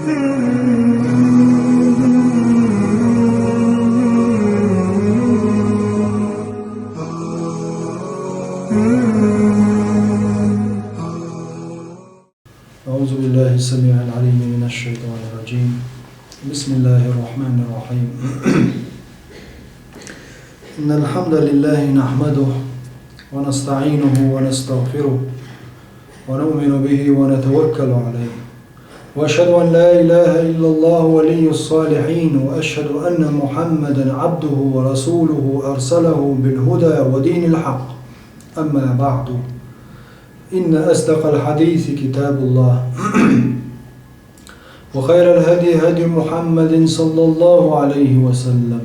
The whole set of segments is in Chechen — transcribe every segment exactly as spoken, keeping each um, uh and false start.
أعوذ بالله السميع العليم من الشيطان الرجيم. بسم الله الرحمن الرحيم. إن الحمد لله نحمده ونستعينه ونستغفره ونؤمن به ونتوكل عليه. وأشهد أن لا إله إلا الله ولي الصالحين، وأشهد أن محمدا عبده ورسوله أرسله بالهدى ودين الحق. أما بعد، إن أصدق الحديث كتاب الله، وخير الهدي هدي محمد صلى الله عليه وسلم،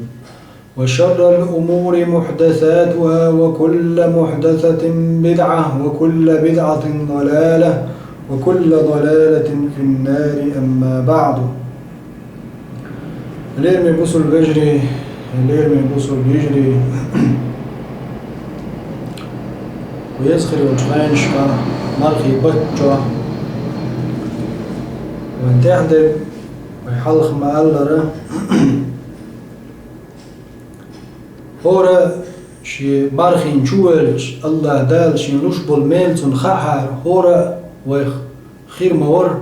وشر الأمور محدثاتها، وكل محدثة بدعة، وكل بدعة ضلالة، وكل ضلالة في النار. أما بعد. Лераме бусулба вежарий, лераме бусулба йижарий. Веза хир йолча ханашка, мархий бетта чу, вайна тӀехьа дерг, вай хьалха ма-аллара, хӀора ший мархийна чу воьлча, АллахӀ Дала шийна луш болу мел цунна хаахьара, хӀора вайх хир ма вара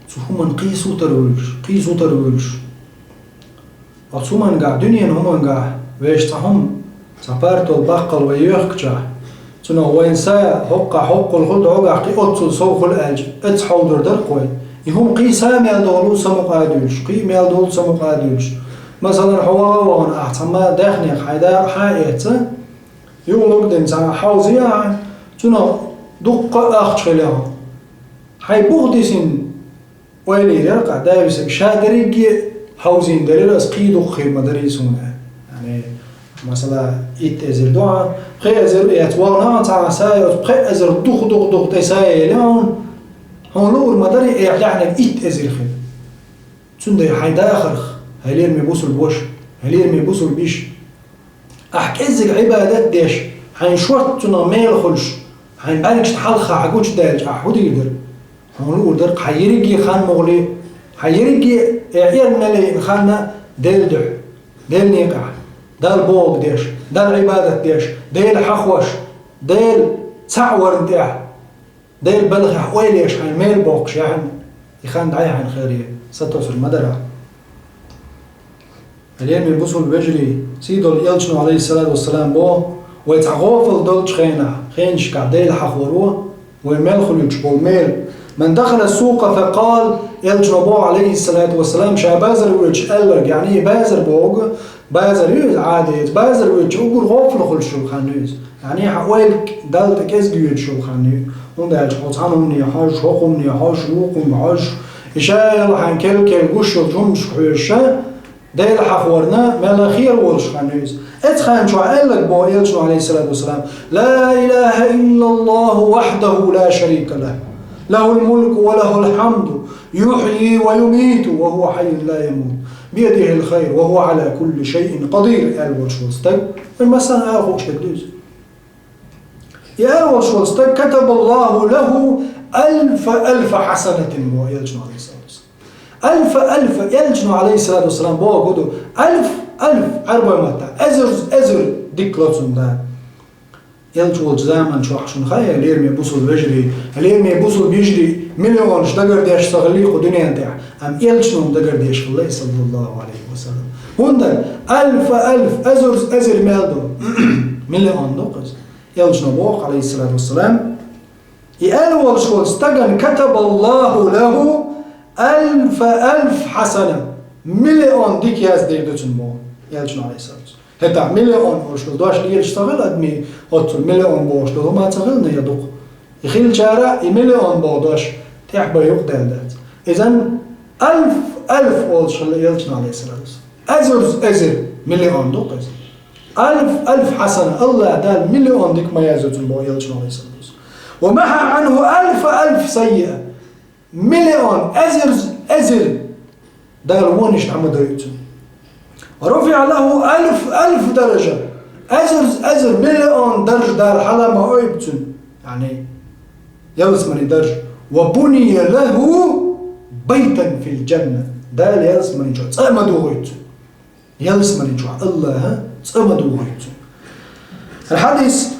цу хӀуманна кхийсо тарлуш, кхийсо тарлуш. Оцу хӀумангахь, дуьненан хӀумангахь вешан цхьа хӀума, цхьа партол баккхал вай йоьхкучахь, цунах вайна са хӀоккхахь хӀоккхул хуьлу, дӀогахь кхин оццул сов хуьлу аьлча, оццу хьовдур дара-кх вай. И хӀума кхин са мел долу самукъа а дуьйлуш, кхин мел долу самукъа а дуьйлуш. Масалан, хьо ваха а вахана, ахь цхьа ма даьхнех хьайн дакъа хьа а эцна, юхалург дина цхьа хьовзий ахь, цунах дуккха а ахча хили хьуна. Хьайн бух дисина ойла йира-кх ахь, да весиг, ша дерриге а хьовзийна делира ас, кхин дукха хир ма дарий суна. Яъни, масала, итт эзар ду хьан, пхи эзар эцна вахана цхьа а, са йоцу пхи эзар дух-дух-дух тӀе са яйли хьуна, хьуна луур ма дарий, ахь даьхнарг итт эзар хир. Цундела хьайн дахарх, хьай лераме бусулба ваша, хьай лераме бусулба йиша, ахь кӀеззиг Ӏибадат деш, хьайн шортта цунах мел хуьлуш, хьайн бӀаьргашна хьалха хьан гучудаьлча, ахь хӀун дийр дара? Хьуна луур дара-кх хьан ерриге хан мугӀале, хьан ерриге а, э, эрна мел яйина хан а Делан дуьхьа, Делан некъахь, Далла бохург деш, Далла Ӏибадат деш, Дела хьахош, Дела цхьаъ варна тӀехь, Делан балхехь ойла еш хьайн мел боккхуш яхьана, и хан дӀаяхьна хиларе, сатосур ма дара. Лераме бусулба вежарий, сий долу элчано, Ӏалайхиссалату вассалам, боху, вай цхьа гӀофал долчу хенахь, хенашкахь Дела хьахоро, вай мел хуьлуьйтуш болу мел. «Ман дахала ссукъа факъала», элчано боху, Ӏалайхиссалату вассалам, ша базар воьдуш аьлларг, яъни и базар бохург, базар ю иза, Ӏадийца, базар воьдучу уггар гӀофал хуьлуш йолу хан ю иза. Яъни хьан ойла Далла тӀе кӀезиг йоьдуш йолу хан ю. ХӀунда аьлча хьо цхьана хӀумане хьожуш, хӀокху хӀумане хьожуш, вукху хӀумане хьожуш, и ша яла хьайн кел-кел гуш йолчу хӀуманашка хьоьжуш, Дела хьахорна мел хир волуш хан ю иза. Оцу хан чохь аьлларг боху элчано, Ӏалайхиссалату вассалам: «Ла илаха иллаллаху вахьдаху ла шарика лаху. Лахул мулку ва лахул хьамду. Юхьйи ва юмиту ва хӀува хьаййун ла ямут. Биядихил хайр ва хӀува Ӏала кулли шайин къадир», аьлла волуш волу стаг. Вайн массарна ала хууш дерг ду иза. И ала волуш волу стаг: «Катабаллаху лаху альфа, альфа хьасанатин», боху элчано, Ӏалайхиссалату вассалам. Альфа, альфа, элчано, Ӏалайхиссалату вассалам, бохург ду, альф, альф, Ӏарбойн маттахь, эзарза эзар дика ло цунна Дала. Элча волчу заман чохь шуна хаьа, лераме бусулба вежарий, лераме бусулба йижарий миллионаш дагардеш ца хиллий кху дуьнен тӀехь, амма элчано дагардеш хилла, саллаллаху Ӏалайхи ва саллам. ХӀунда альфа, альф, эзарза эзар мел ду? Миллион ду-кх иза. Элчано боху, Ӏалайхиссалату вассалам, и аьлла волуш волчу стагана: «Катабаллаху лаху альфа, альф хьасана». Миллион дика яздийр ду цунна, боху элчано, Ӏалайхиссалату вассалам. ХӀетахь миллион олуш долу дош лелаш ца хилла адамийн, оццул миллион бохуш долу хӀума ца хилла, я дукха. И хиллачара и миллион боху дош тӀехь бан юкъадаьлла дац. Изан альф, альф олуш хилла элчано, Ӏалайхиссалату вассалам. Эзарза эзар, миллион ду-кх иза. Альф, альф хьасана, АллахӀ Дала миллион дика ма язйо цунна, боху элчано, Ӏалайхиссалату вассалам. «Ва махьа Ӏанху альфа, альф саййиа». Миллион, эзарза эзар Дала вонаш дӀа ма дойу цунна. «Ва руфиӀа лаху альф, альф даража». Эзарза эзар, миллион даржа Дала хьала ма ойбу цунна. Яъни, ялсаманин даржа. «Ва буния лаху بيتا في الجنة. Дала ялсмани чу цӀа ма дугӀуьйту. Ялсмани чу Аллаха цӀа ма дугӀуьйту. Хьадис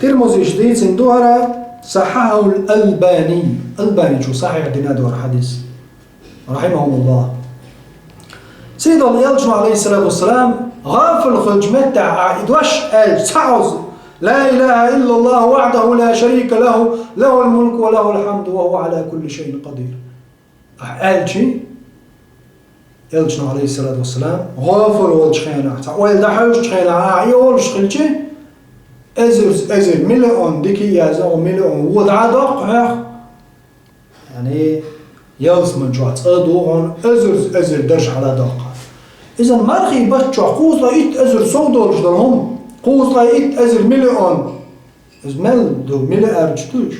Тирмизийчо дийцина ду хӀара, صححه الألباني. Албанийчо сахьихь дина ду хӀара хьадис. رحمهم الله. Сийдолчу Элчано, عليه الصلاة والسلام, гӀафал хилча меттехь ахь и дош аьлча, цхьа хьоза: لا إله إلا الله وحده لا شريك له، له الملك وله الحمد وهو على كل شيء قدير. Ахь аьлча, Элчано, عليه الصلاة والسلام, гӀафал волчу хенахь, цхьа ойла дӀахьоьжучу хенахь ахь и олуш хилча, эзар, эзар, миллион, дика а язъе, миллион вон дӀа а доккху хьох. Яъни, ялсмани чохь цӀа ду хьуна, эзар, эзар дарж хьала доккху. Иза мархий баттахь кхузткъе итт эзар сов долуш долу хӀума, кхузткъе итт эзар миллион. Иза мел ду, миллиардаш ду уьш.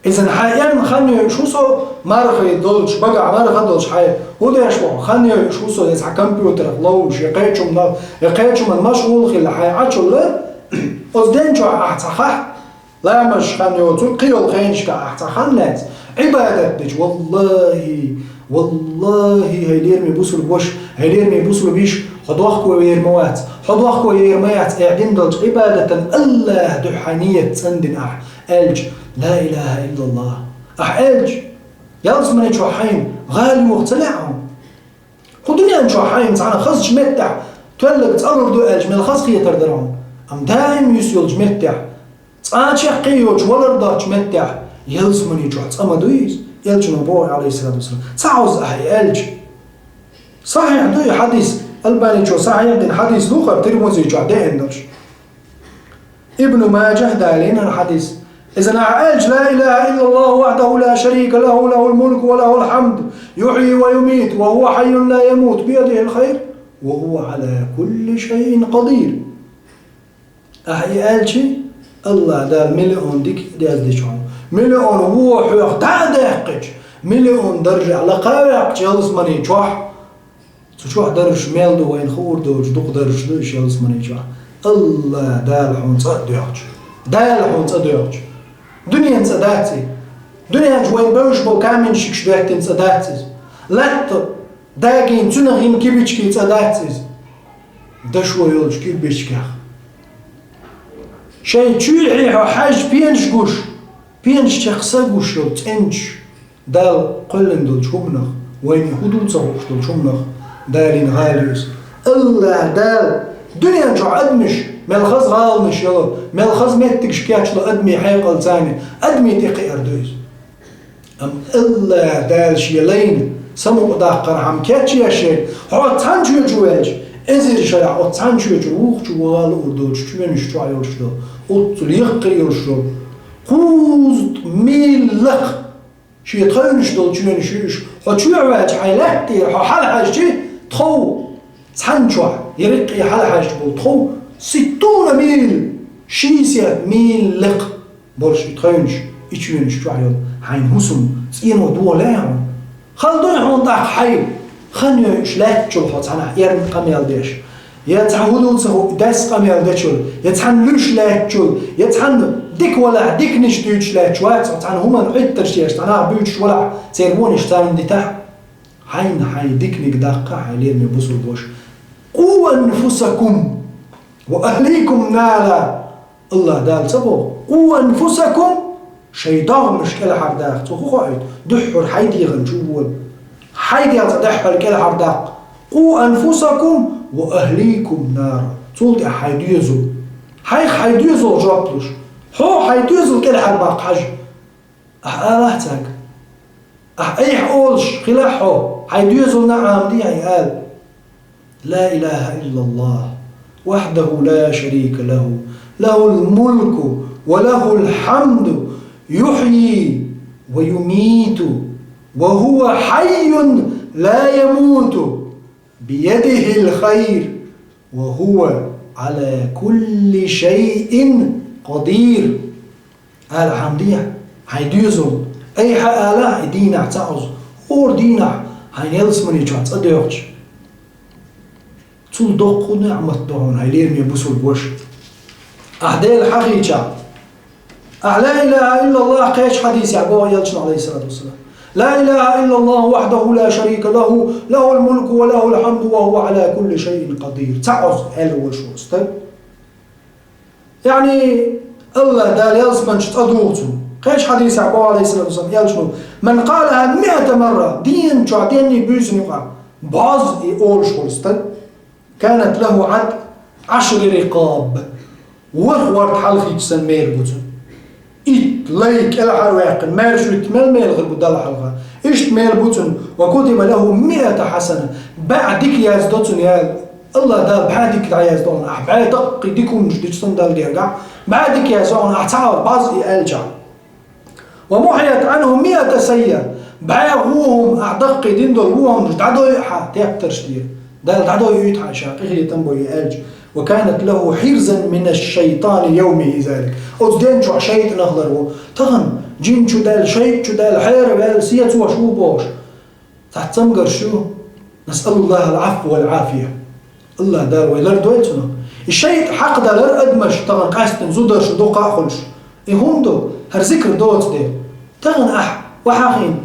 Иза хьайн эрна хан йойуш ву со мархий долчу, багахь марха долчу хьайн хӀун деш ву, хан йойуш ву со, я цхьа компьютерах ловзуш, я кхечунна, я кхечунна машгӀул хилла хьайн Ӏачулла, оцу ден чохь ахь цхьа хахь, ламазаш хан йоцург, кхин йолу хенашка ахь цхьа хан лаьцна, Ӏибадат дича, валлахӀи, валлахӀи, хьай лераме бусулба ваша, хьай лераме бусулба йиша, хьо дохко вер ма вац, хьо дохко вер ма яц, ахь дина долчу Ӏибадатан Аллаха дуьхьа хьайн ният цӀандина ахь аьлча, لا إله إلا الله. Ахь аьлча, ялсмани чохь хьайна гӀала юха ца лаьа хьуна? Кху дуьнен чохь хьайна цхьана хазачу меттехь тоьлларг цӀа лур ду аьлча, мел хаза хетар дара хьуна. Амма даим юьсу йолчу меттехь, цкъа а чекх а йоцуш валар доцучу меттехь, ялсмани чохь цӀа ма дуй иза, Элчано боху, عليه الصلاة والسلام. Ца хьовза ахь и аьлча. Сахьихь ду и хьадис, Албанийчо сахьихь дина хьадис ду хӀара, Тирмизийчохь деана долуш. Ибн Маджахь далийна хӀара хьадис. Иза ахь аьлча: لا إله إلا الله وحده لا شريك له، له الملك وله الحمد، يحيي ويميت، وهو حي لا يموت، بيده الخير، وهو على كل شيء قدير. Ахь и аьлча, Аллах Дала миллион дика а деза дича хьуна, миллион вон хьох дӀа а даьккхича, миллион даржехь лакха а ваьккхича ялсмани чохь, цу чохь даржаш мел ду вайна хуур доцуш дукха даржаш ду уьш ялсмани чохь. Аллах Дала хьуна цӀа а доьгӀча. Дала хьуна цӀа доьгӀча. Дуьненан цӀа дац и. Дуьнен чу вайна бевзаш болу каменщикаш доьттина цӀа дац иза. Латта дагийна цуьнах йина кибичкий цӀа дац иза. Дашо йолчу кирбечкех. Шайн чуьйхье хьо хьаьжча пенаш гуш, пенаш чекх са гуш йолу цӀеначу Дала кхоьллина долчу хӀуманах, вайна хӀун ду ца хууш долчу хӀуманах далийна гӀала ю иза. Аллах Дала дуьнен чохь адамаш, мел хаза гӀаланаш яло, мел хаза меттигаш кечло адамийн хьекъалца, адамийн тӀекхиар ду иза. Амма Аллах Дала Шен лайна самукъадаккхархьама кечъеш ерг, хьо цхьана чоь чу ваьлча, эзар шарахь оцу цхьана чоь чу вукху чу вала луур доцучу чоьнаш чохь йолуш долу, оццул яккхий йолуш долу, кхузткъа милла лакха шен тхевнаш долу чоьнаш ю уьш. Хьо чоьхьа ваьлча, хьайн лаьтта тӀера хьо хьалахьаьжча, тхов цхьана чохь, ерриг а хьалахьаьжча болу тхов, ситтуна милла, шийсет милла лекха болуш и тхевнаш, и чоьнаш чохь йолу хьайн хӀусам цӀено дохале а хьуна. Хала дуй хьуна тӀаккха хьайн хан йойуш лаьттачул хьо цхьанхьа эрна къамел деш? Я цхьа хӀун ду ца хуу, даьсса къамел дечул, я цхьаьна луьйш лаьттачул, я цхьаьна дика валахь, диканаш дуьйцуш лаьтташ вац хьо, цхьаьна хӀуманна Ӏиттарш еш, цхьа нах буьйцуш валахь, церан вонаш царна дитахь? Хьайна хьайн диканиг даккха, хьайн лераме бусулба ваша. قوا أنفسكم وأهليكم نارا. Аллах Дала ца боху: قوا أنفسكم, шайн догӀмаш кӀелхьардаккха. Цо хӀун хоуьйту? Дуьххьара хьайн дегӀан чу вола. Хьайн дегӀ цӀа дуьххьара кӀелхьардаккха. قوا أنفسكم وأهليكم نارا. Цул тӀаьхьа хьайн доьзал. Хьайх хьайн доьзал жоп луш. Хьо хьайн доьзал кӀелхьарбаккха хьажа. Ахьа алахь цаьрга. Ахьа айхьа олуш хилахь хьо, хьайн доьзална а Ӏамаде хьайн ала: لا إله إلا الله وحده لا شريك له، له الملك وله الحمد، يحيي ويميت، وهو حي لا يموت، بيده الخير، وهو على كل شيء قدير. Ала хьан дехьа, хьайн доьзал, айхьа ала, и дийнахь ца Ӏузу, хӀора дийнахь хьайн ялсмани чохь цӀа доьгӀча. Цул доккха неӀмат ду хьуна, хьайн лераме бусулба ваша. Ахь Дела хьахийча, ахь لا إله إلا الله кхечу хьадисехь боху Элчано, عليه الصلاة والسلام: لا إله إلا الله وحده لا شريك له، له الملك وله الحمد وهو على كل شيء قدير. Цхьа Ӏоз аьлла волуш волу стаг. Яъни, АллахӀ Дала ялсаманчу цӀа дугӀу цунна. Кхечу хьадисехь боху, алейхиссалату вассалам, элчано: «Ман къалаха миата марра», дийнан чохь денний буьйсанна юкъахь бӀозза и олуш волу стаг, «канат лаху Ӏад Ӏашри рикъаб». ВорхӀ ворта хьалхийча санна мер бу цунна. Итт лай кӀелхьарваьккхина, маьрша витта мел мел хир бу Далла хьалха. Иштта мел бу цунна. «Ва кутиба лаху миата хьасана». БӀе дика яздо цунна, я АллахӀ Дала, бӀе дика дӀаяздо хьуна. Ахь бӀе даккхий дика хӀуманаш дича санна Далла гергахь, бӀе дика яздо хьуна, ахь цхьа а бӀозза и аьлчахь. «Ва мухьият Ӏанху миата саййа». БӀе вон хӀума, ахь даккхий дина долу вон хӀуманаш дӀадойу хьан тептарш тӀера. Дала дӀадойуьйту хьан ша, къинхетам бо и аьлча. «Ва канат лаху хьирзан мина шайтани явмихи залик». Оцу ден чохь шайтӀанах лар ву. Тахана жин чу даьлла, шайтӀа чу даьлла, хьера ваьлла, сецош ву бохуш. Цхьацца цамгарш ю. Насъалуллахал Ӏафва вал Ӏафия. АллахӀ Дала вай лардойла цунах. И шайтӀа хьакхадалар адамаш тахана къаьстина зударша дукха а хуьлуш. И хӀума ду, хӀара зикр доцу де. Тахана ахь, вахьахийна,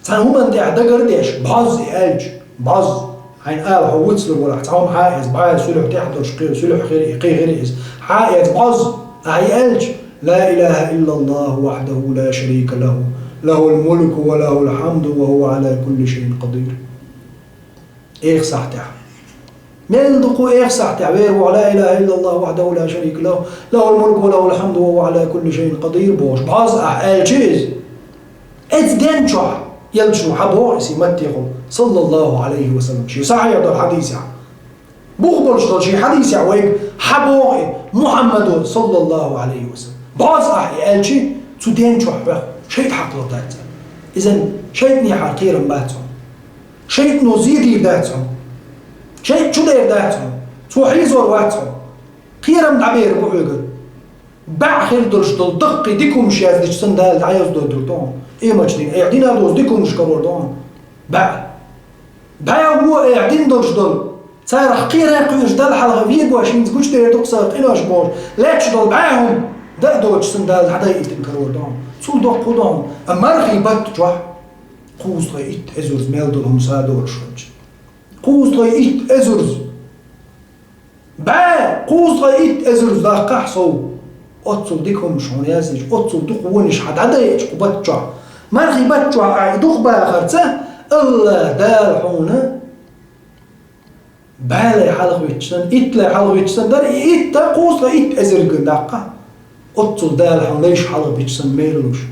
цхьана хӀуманна тӀехь дагар а деш, бӀозза и аьлча, бӀозза. Хьайна ала хьо вуьцлур валахь, цхьа хӀума хьа а эца, бӀе суьлхьа тӀехь долуш, кхин суьлхьа хир, кхин хир иза. Хьа а эца, бӀозза, ахь и аьлча: «Ла илаха иллаллаху вахьдаху ла шарика лаху, лахул мулку ва лахул хьамду ва хува Ӏала кулли шайин къадир». Эха сахьтехь. Мел дукха эха сахьтехь вер ву: «Ла илаха иллаллаху вахьдаху ла шарика лаху, лахул мулку ва лахул хьамду ва хува Ӏала кулли шайин къадир», бохуш. БӀозза ахь аьлча иза. Эцу ден чохь, элчано хьан боху иза, и маттехула, саллаллаху Ӏалайхи ва саллам, шен сахьихь долу хьадисехь. Бух болуш долу шен хьадисехь вайга хьан боху и Мухьаммадо, саллаллаху Ӏалайхи ва саллам. БӀозза ахь и аьлча, цу ден чохь хьох шайтӀа хьакхалур дац. Иза шайтӀанехьара кхерам бац хьуна. ШайтӀано зе дийр дац хьуна. ШайтӀа чу дер дац хьуна. Цо хьийзор вац хьуна. Кхерам дӀабер бу хьоьгара. БӀе хир долуш долу даккхий дика хӀумаш яздича санна Дала дӀаяздойдур ду хьуна. Къематдийнахь, э, дина а доцу дика хӀумаш карор ду хьуна. БӀе. БӀе вон, э, дина долуш долу. Царах кхера а кхуьуш, Далла хьалха вегош, хӀинца гучудер ду-кх сан къинош бохуш, лаьтташ долу бӀе хӀума дан а доцуш санна Дала дӀадайийтина карор ду хьуна. Цул доккха хӀун ду хьуна? А мархий батта чохь кхузткъе итт эзарза мел долу хӀума са долуш хилча. Кхузткъе итт эзарза. БӀе кхузткъе итт эзарза даккхахь сов, оццул дика хӀумаш хьуна яздича, оццул дукха вонаш хьан дӀадайча кху батта чохь, мархий батта чохь ахь и дукха бахарца, АллахӀ Дала хьуна бӀе лай хьалхавитча санна, итт лай хьалхавитча санна дара, и итт а кхузткъе итт эзарга даккха. Оццул Дала хьуна лайш хьалхабича санна мел луш.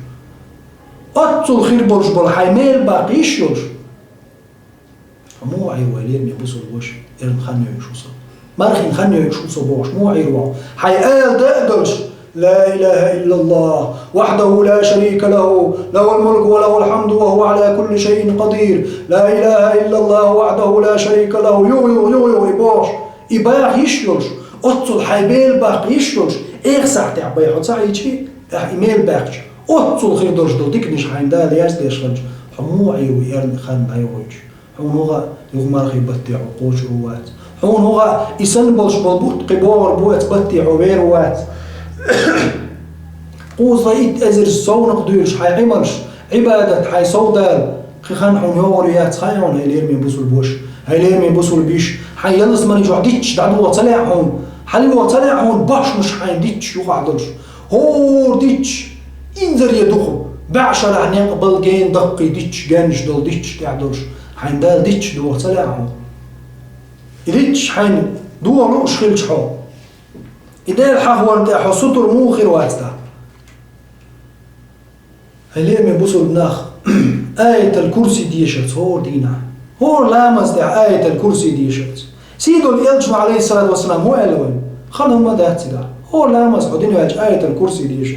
Оццул хир болуш болу хьайн мел баккха йиш йолуш. Муха Ӏийр вай, лераме бусулба ваша, эрна хан йойуш ву со? Мархин хан йойуш ву со бохуш, муха Ӏийр вай? Хьайн ала дан а долуш: «Ла илаха иллаллах, вахьдаху ла шарика лаху, лахул мулку ва лахул хьамду ва хува Ӏала кулли шайин къадир. Ла илаха иллаллах, вахьдаху ла шарика лаху». Юха, юха, юха, юха и бохуш, и баха йиш йолуш, оццул хьайн мел баккха йиш йолуш, эха сахьтехь бай хьо ца Ӏийчи, ахь и мел баьккхича, оццул хир долуш долу диканаш хьайн Дала яздеш хилча, хьо муха Ӏийр ву эрна хан дӀайохуьйтуш? Хьуна хӀун хаьа, юха мархий батте хьо кхочур ву вац? Хьуна хӀун хаьа, и санна болуш болу бутт кхин богӀур бу оцу батте хьо вер ву вац? Кхузткъе итт эзар совнакъ дуьйлуш хьайн Ӏамалш, Ӏибадат, хьайн сов Дала, кхин хан хьуна йогӀур яц хаьий хьуна, хьайн лераме бусулба ваша, хьайн лераме бусулба йиш, хьайн ялсамани чохь дитташ дӀадоха ца лаьа хьуна, хьалавоха ца лаьа хьуна бошмаш хьайн дитташ юкъахь долуш? ХӀора дитташ, инзаре дукха, бӀе шарахь некъ бала гена даккхий дитташ, генаш долу дитташ тӀехь долуш, хьайн Дала дитташ доха ца лаьа хьуна? И дитташ хьайна доха лууш хилча хьо, и Дела хьахорна тӀехь хьо сутур муха хир вац тӀаккха? Хьайн лераме бусулба нах, Аятал Курси дешарца хӀора дийнахь, хӀора ламаз тӀехь Аятал Курси дешарца. Сийдолу элчано, алейхиссалату вассалам, хӀун аьлла вайна? Хала ма дац цигахь. ХӀора ламаз хьо дина ваьлча Аятал Курси деша.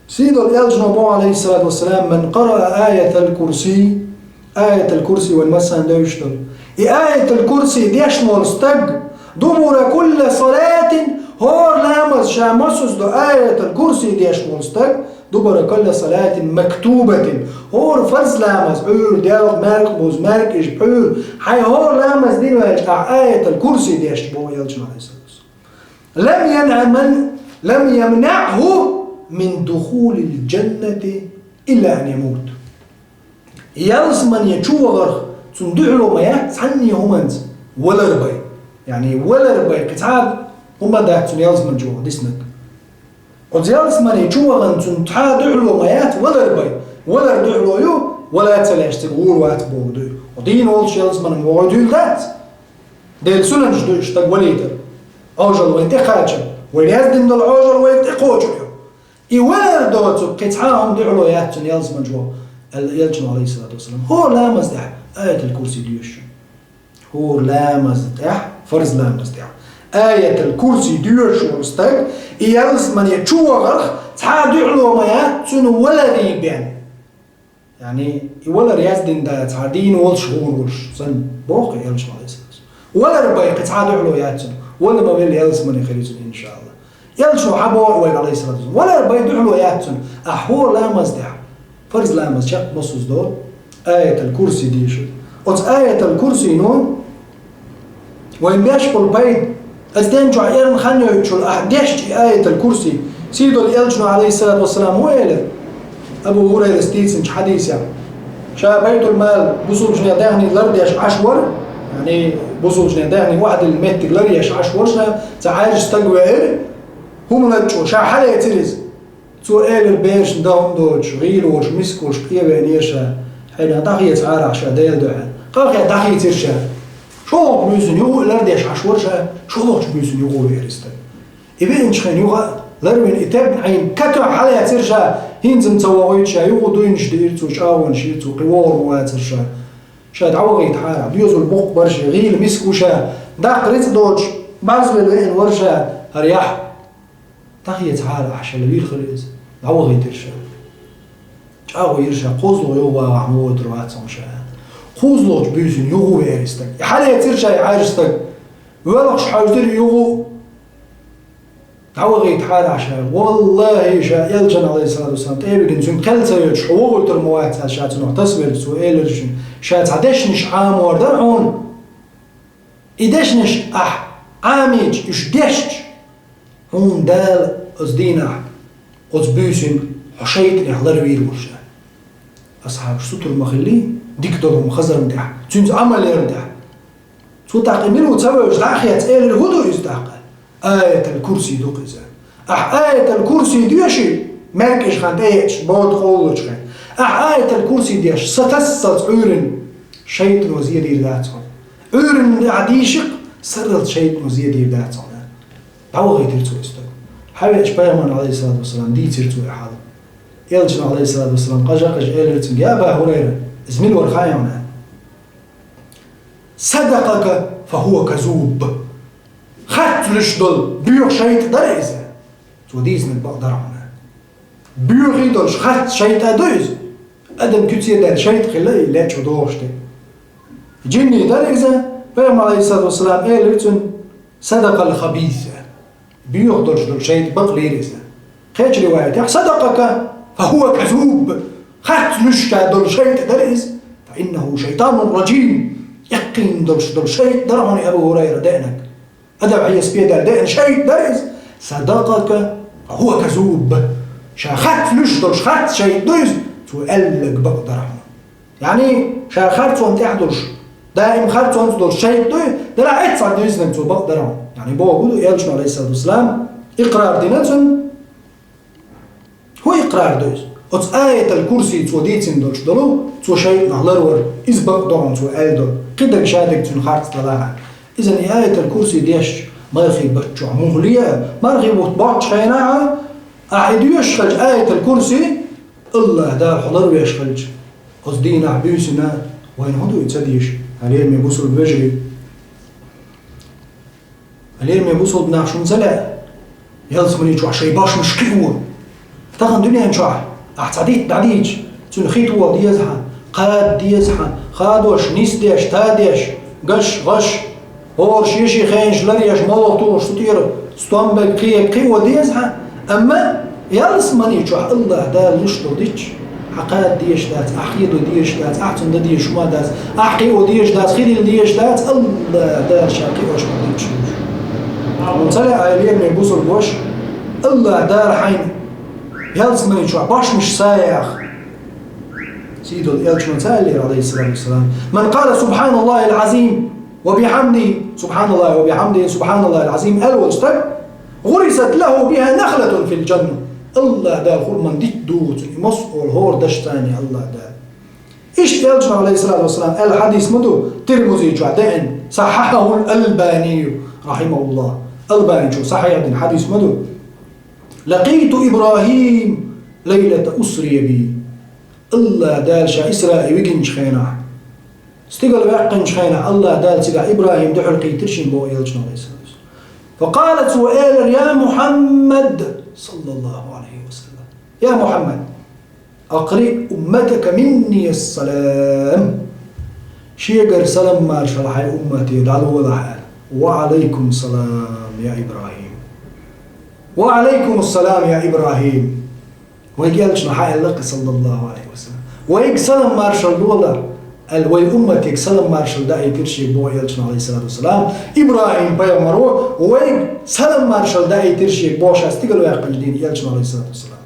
Сийдолу элчано боху, алейхиссалату вассалам: «Ман къараа Аятал Курси», Аятал Курси вайн массарна девзаш долу. И Аятал Курси дешна волу стаг, дубура кулла салатин, хӀора ламаз ша мосазза до Аятал Курси дешна волу стаг, дубура кулла салатин мактубатин, хӀора фарз ламаз, Ӏуьйра, делха, маьркӀа буза, маьркӀа ижа, Ӏуьйра, хьайн хӀора ламаз дина ваьлча ахь Аятал Курси дешча, боху элчано, алейхиссалату вассалам. Лам янъа ман, лам ямнаъху мин духулил джаннати илла ан ямут. Ялсмане чу вахарх цунна дуьхьало ма яц цхьанне хӀуманца валар бай. Яъни валар бай, кхин цхьа хӀума дац цунна ялсмане чу вахар диснарг. Оцу ялсмане чу вахана цунна цхьа дуьхьало ма яц валар бай. Валар дуьхьало ю, вала ца лаьш цига гӀур вац бохург ду. Оцу дийна волуш ялсмане вогӀуьйтуьйла дац. Делан сунанаш ду уьш стаг валийтар. Ӏожалла вайна тӀекхачар, вайна яздина долу Ӏожалла вайна тӀекхочур ю. И валар доцург кхин цхьа а хӀума дуьхьало яц цунна ялсмане чу вахар, аьлла Элчано, алейхиссалату вассалам. ХӀора ламаз тӀехь Аятал-Курси доьшуш. ХӀора ламаз тӀехь, фарз ламаз тӀехь, Аятал-Курси доьшуш волу стаг, и ялсмане чу вахарх цхьа а дуьхьало ма яц цунна валаре бен. Яъни, и валар яздина дац, цхьа дийна волуш, гӀур волуш санна, боху Элчано, алейхиссалату вассалам. Валар бай кхин цхьа а дуьхьало яц цунна, вала ма велла ялсмане хир ю цунна, иншаалла. Элчано хьан боху вайга, алейхиссалату вассалам, валар бай дуьхьало яц цунна, ахь хӀора ламаз тӀехь, фарз ламаз чекх массаза долу, Аятал-Курси дийшира. Оцу Аятал-Курсино вайн беш болу пайда, ас ден чохь эрна хан йойтучул ахь дешча и Аятал-Курси, сийдолу Элчано, алейхиссалату вассалам, хӀун элира? Абу ХӀурайрас дийцинчу хьадисехь, ша Байтул-Мал бусулбанийн даьхни лардеш Ӏаш вара, яъни бусулбанийн даьхни охьадиллина меттиг ларъеш Ӏаш вара ша, цхьа Ӏаьржа стаг веара, хӀума лачкъо, ша хьалецира иза. Цо элира берашна дан хӀума доцуш, гӀийла волуш, миска волуш къевеанера ша, хьенех дӀахецахьара ахь ша Делан дуьхьа. Къахьега дӀахийцира ша. ШолгӀачу буьйсанна юха а лардеш Ӏаш вара ша, шолгӀачу буьйсанна юха а веара и стаг. И веанчу хенахь юха а ларвина и тебна Ӏийна катоьхна хьалецира ша, хӀинца-м ца вогӀуьйту ша, юха а дуйнаш диира цо, чӀагӀонаш йира цо, кхин вогӀур ма вацара ша. Ша дӀавахийтахьара, доьзал боккха бара шен, гӀийла миска ву ша, даккха рицкъ доцуш, бӀарзвелла веана вара ша, хӀара яхь. ДӀахецахьара ахь ша, аьлла вийра хила иза. ДӀавахийтира ша. ЧӀагӀо йира ша, кхозлагӀа юха вагӀахь ма войтур вац хьуна ша. КхозлагӀчу буьйсанна юха а веара и стаг. И хьалецира ша и Ӏаьржа стаг. Воьлхуш хьаьвзира юха а. ДӀавахийтахьара ахь ша. Валлахьи, ша Элчанна, алейхиссалату вассалам, тӀе а вигина, цуьнга кхел ца йойтуш, хьо вогӀуьйтур ма вац ша цунах тасавелча, цо элира шуна. Ша цхьа дешнаш Ӏамор дара хьуна. И дешнаш ахь Ӏамийча, уьш дешча, хьуна Дала оцу дийнахь, оцу буьйсанна хьо шайтӀанех ларвийр ву ша. Асхьабаш сутур ма хиллий, дика долу хӀума хазарна тӀехь, цуьнца Ӏамал ярна тӀехь. Цо тӀаккха и мила ву ца вевзаш дӀа а хецна, элира: «ХӀун ду иза тӀаккха?» «Аятал-Курси ду-кх иза. Ахь Аятал-Курси доьший, маьркӀажа хан тӀеэцаш, бода къовлучу хенахь. Ахь Аятал-Курси деш, сатассалц Ӏуьйранна шайтӀано зен дийр дац хьуна. Ӏуьйранна ахь дийши-кх, сарралц шайтӀано зен дийр дац хьуна». ДӀавахийтира цо и стаг. Хьавеача, пайхамарна, алейхиссалату вассалам, дийцира цо и хьал. Элчано, алейхиссалату вассалам, къажа-къажа элира цуьнга: «Я Аба ХӀурайра, иза мила вара хаьий хьуна?» «Садакъака фа хӀува казуб». Харц луьйш долу боьха шайтӀа дара иза. Цо дийцинарг бакъ дара хьуна. Боьхий долуш харц шайтӀа ду иза. Адам куьце даьлла шайтӀа хилла и лечо догӀуш тӀе. Джинни дара иза, пайхамар, алейхиссалату вассалам, элира цуьнга: «Садакъал хабис». Боьха долуш долу шайтӀа бакълийра иза. Кхечу риваятехь: «Садакъака фа хӀува казуб». Харц луьйш долу шайтӀа дара иза. «Фа иннаху шайтанун раджим». Эккхийна долуш долу шайтӀа дара хьуна, Абу ХӀурайра, деанарг. Адам хьесапе даьлла деана шайтӀа дара иза. «Садакъака фа хӀува казуб». Ша харц луьйш долуш харц шайтӀа ду иза, цо аьлларг бакъ дара хьуна. Яъни, ша харцонна тӀехь долуш, даим харцонца долуш шайтӀа дуй, делахь эццахь дуьйцинарг цо бакъ дара хьуна. Яъни, бохург ду, Элчано, алейхиссалату вассалам, икърар дина цунна. ХӀун икърар ду иза? Оцу Аятал-Курси цо дийцина долуш долу, цо шайтӀанах ларвар, иза бакъ ду хьуна цо аьлла долу. Кхидерг шадерг цуьнан харц далахь а. Иза и Аятал-Курси дешча, мархий бутт чохь муха ле а, мархий бутт боцчу хенахь а, ахь и доьшуш хилча Аятал-Курси, АллахӀ Дала хьо ларвеш хилча, оцу дийнахь, буьйсина, вайна хӀун ду и ца дийша? Хьан лераме бусулба вежарий? Хьан лераме бусулба нах, шуна ца лаьа? Ялсамани чохь шайн бошмаш кхио. Тахана дуьнен чохь ахь цхьа дитт дӀадийча, цуьнан хи тоха деза хьан, кхада деза хьан, хадош, нисдеш, тадеш, гаш, гӀаш, хӀора шен-шен хенаш ларъеш, молха тухуш цу тӀера стом берг, кхин ерг кхио деза хьан. Амма ялсамани чохь АллахӀ Дала луш долу дитт, хьан кхада дезаш дац, ахь хедо дезаш дац, ахь цунна дан дезаш хӀума дац, ахь кхио дезаш дац, хи дилла дезаш дац, АллахӀ Дала ша кхиош долу дитт луш. Хьуна ца лаьа, хьан лераме бусулба ваша, АллахӀ Дала хьайна ялсамани чохь бошмаш са яха, Сийдолчу элчано ца аьллера, алейхиссалату вассалам: «Ман къала субханаллахил азим ва бихамди, субханаллахи ва бихамди, субханаллахил азим», аьлла волчу стаг, «гъурисат лаху биха нахлатун фил джанна». Аллах Дала хурман дитт дугӀу цунна и массо а хӀора дашца, Аллах Дала. Иштта элчано, алейхиссалату вассалам, аьлла хьадис ма ду, Тирмузи чохь деана, саххахахул Албанию, рахимахуллах. Албаничо сахьихь дина хьадис ма ду. «Лакъиту Ибрахим лайлата усрия би». Аллах Дала ша Исраъ вигинчу хенахь, стигала ваьккхинчу хенахь, Аллах Дала цигахь Ибрахим дуьхьал кхийтира шена боху элчано, алейхиссалату вассалам. Факъала, цо элира: «Я Мухаммад, саллаллаху алейхи ва саллям, я Мухаммад, акъри умматака минни салам». Шегара салам маршалла хьайн уммате дӀалолахь аьлла. «Ва алейкум салам, я Ибрахим». «Ва алейкум салам, я Ибрахим». Вайга элчано хьан аьлла-кх, саллаллаху алейхи ва саллям. Вайга салам маршалла лолахь аьлла, вай умматега салам маршалла даийтира шега боху элчано, алейхиссалату вассалам. Ибрахим пайхамаро вайга салам маршалла даийтира шега боху, ша стигала ваьккхинчу дийнахь элчано, алейхиссалату вассалам.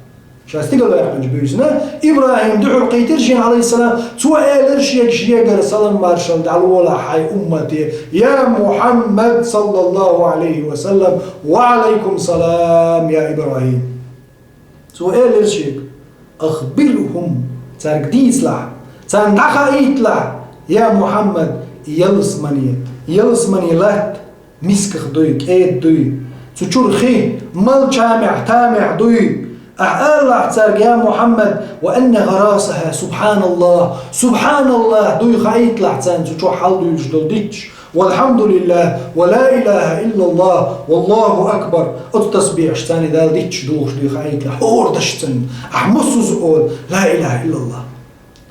Ша стигала ваьккхинчу буьйсанна Ибрахим дуьхьал кхийтира шена, алейхиссалам. Цо элира шега, шегара салам маршалла дӀалолахь хьайн уммате: «Я Мухаммад, саллаллаху алейхи ва саллям, ва алейкум салам, я Ибрахим». Цо элира шега: «Ахбирхум, цаьрга дийцалахь, царна дӀахаийталахь, я Мухаммад, и ялсамане, ялсамане латта мисках дуй, кӀеда дуй, цу чуьра хи, мала чамехь, тамехь дуй. Ахь алалахь цаьрга, я Мухаммад, ва анна гӀарасаха, субханаллах, субханаллах дуй хаийталахь царна цу чохь хьалдуьйлуш долу дитташ». «Валхьамдулиллах, ва ла илаха иллаллах, валлаху акбар». Оцу тасбихьаш царна Далла дитташ духуш дуй хаийталахь, хӀора дашца, ахь массаза олу: «Ла илаха иллаллах,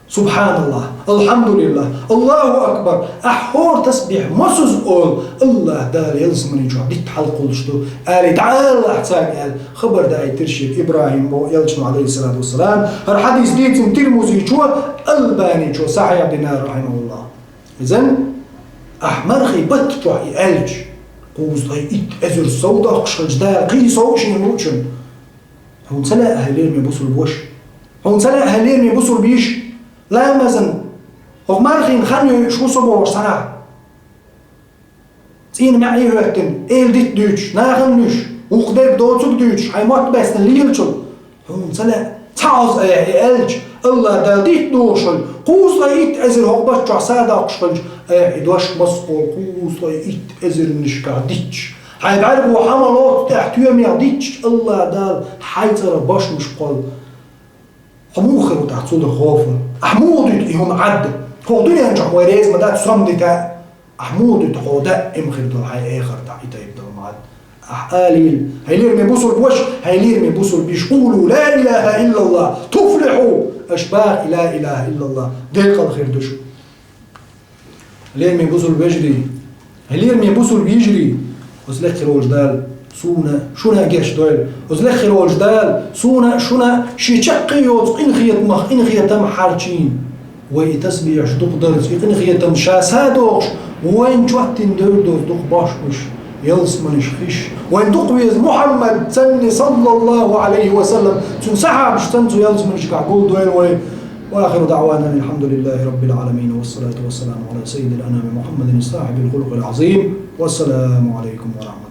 субханаллах, алхьамдулиллах, Аллаху акбар». Ахь хӀора тасбихь массаза олу, Аллах Дала ялсамани чохь дитт хьалакхуллуш ду, аьлла, дӀаалалахь цаьрга аьлла, хабар даийтира шега Ибрахим боху элчано, алейхиссалату вассалам. ХӀара хьадис дийцина Тирмузичо, Албаничо сахьихь дина, рахьимахуллах. Иза, ахь мархий батта чохь и аьлча, кхузткъе итт эзар сов доккхуш хилча, Дала кхин сов шена луучун. Хьуна ца лаьа, хьай лераме бусулба ваша? Хьуна ца лаьа, хьай лераме бусулба йиша? Ламазан, хӀокху мархина хан йойуш ву со бохуш санахь, цӀийнан маьӀӀе хӀоьттина, эла дитт дуьйцуш, нахана луьйш, вукху дерг доцург дуьйцуш, хьайн мотт баьстина лелачул. Хьуна ца лаьа, цхьа Ӏазап айхьа и аьлча, Аллах Дала дитт духуш хилча, кхузткъе итт эзар хӀокху батта чохь са доккхуш хилча, айхьа и дош массо а олу, кхузткъе итт эзарнашкахь дитташ. Хьайн бӀаьрго хьан ма лоцу тӀехь тоьмех дитташ, Аллах Дала хьайн цӀарах башмаш кхолла. Хьо муха хир ву тӀаккха цул дара хофа? Ахь муха дуьту и хӀума Ӏадда? ХӀокху дуьнен чохь вай реза ма дац сом дита. Ахь муха дуьту хьо даима хир долу хьайн эхартахь и тайпа долу ма Ӏадда? Ахь алийла, хьай лераме бусулба ваша, хьай лераме бусулба йиша: «Къулу ла илаха иллаллах, туфлиху». Аша баха и ла илаха иллаллах, декъала хир ду шу. Лераме бусулба вежарий, хьай лераме бусулба йижарий, оцу лекха хир волчу Дала суна, шуна а гечдойла. Оцу лекха хир волчу Дала суна, шуна шен чаккхе йоцу къинхетамах къинхетам хьарчийна. Вай и тасбихьаш дукха дарца, и къинхетам ша са дохуш, вайна чоттина девр доцу дукха башхаллаш, ялсаманаш хиш. Вайна дукха веза Мухьаммад санна, саллаллаху алейхи ва саллям, цуьнан сахьабаш санна цу ялсаманашкахь гулдойла вай. وآخر دعوانا أن الحمد لله رب العالمين، والصلاة والسلام على سيد الأنام محمد صاحب الخلق العظيم. والسلام عليكم ورحمة الله.